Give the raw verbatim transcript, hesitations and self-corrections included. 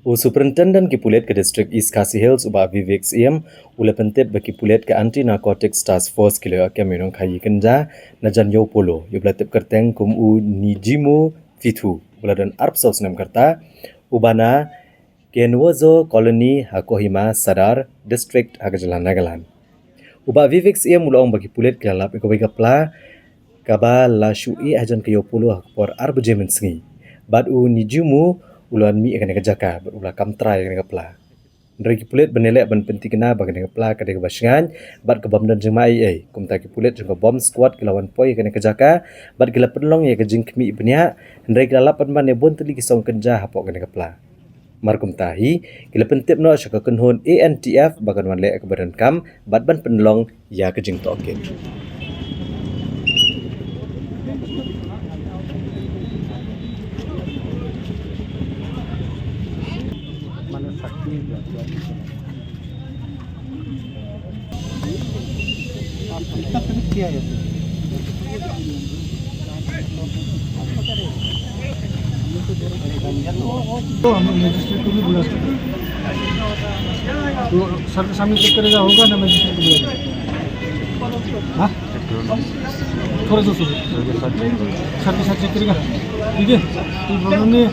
U Superintendent ki pulit ka District East Khasi Hills, u Bah Vivek Syiem, u la pyntip ba ki pulit ka Anti Narcotics Task Force ki la ïoh kem ïa u nongkhaïi kynja na jan ïew polo, ïa uba la tip kyrteng kum u Nijimo Vithu, uba la don arphew saw snem ka rta, uba na Kenwozo Colony ha Kohima Sadar District ha ka jylla Nagaland. U Bah Vivek Syiem u la ong ba ki pulit ki la lap ïa kawei ka pla kaba la shu ïeh hajan ka ïew polo ha ka por ar baje mynsngi. Bad u Nijimo u la wan mih ha kane ka jaka bad u la kam trai ïa kane ka pla. Hynrei ki pulit ban ïaleh ban pynthikna ba kane ka pla ka dei kaba shngaiñ bad ka bym don jingma ei ei. Kumta ki pulit jong ka bomb squad ki la wan poi ha kane ka jaka bad ki la pynlong ïa ka jingkhmih bniah, hynrei ki la lap ban ban ïa bun tylli ki song kynja hapoh kane ka pla. Mar kumta hi, ki la pyntip noh sha ka kynhun A N T F ba kan wan leh kaba donkam bad ban pynlong ïa ka jingtohkit. तो हम लोग मजिस्ट्रेट को भी बुला सकते हैं। तो सर के सामने चेक करेगा, होगा ना मजिस्ट्रेट को बुलाएगा? हाँ, थोड़ा सा सुनो। सर के साथ चेक करेगा, ठीक है, कोई प्रॉब्लम नहीं है।